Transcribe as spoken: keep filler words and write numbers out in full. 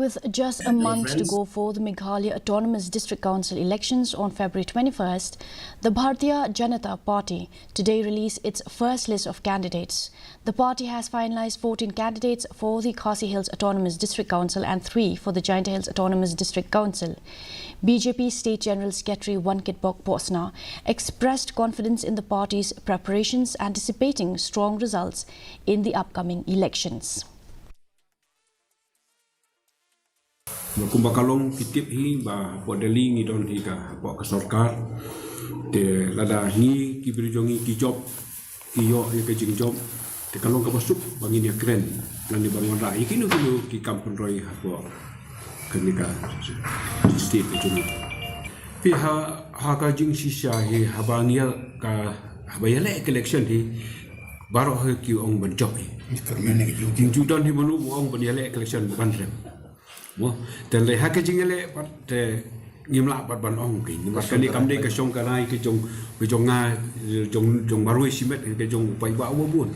With just a month to go for the Meghalaya Autonomous District Council elections on February twenty-first, the Bharatiya Janata Party today released its first list of candidates. The party has finalized fourteen candidates for the Khasi Hills Autonomous District Council and three for the Jaintia Hills Autonomous District Council. B J P State General Secretary Wankitbok Bosna expressed confidence in the party's preparations, anticipating strong results in the upcoming elections. Kumba ka long ki tip hi ba hapoh Delhi ngi don hi ka hapoh ka sorkar. Te lada ngi ki briew jong ngi ki jop, ki ïoh ïa ka jingjop, te ka long kaba suk ba ngin ïa kren lane ban wanrah ïa kino kino ki kam pynroi hapoh kane ka state ka jong ngi. Phi ha, ha ka jingshisha hi haba ngi ïa ka, haba ïaleh ka election hi, baroh hi ki ong ban jop hi. Ju don hi mano ba ong ban ïaleh ka election ban rem. Mo, te lei ha ka jingïaleh pat te ngim lah pat ban ong ki. Namar kane kam dei ka shong ka rai ka jong, ka jong nga, jong, jong marwei shimet, ka jong u paidbah uba bun.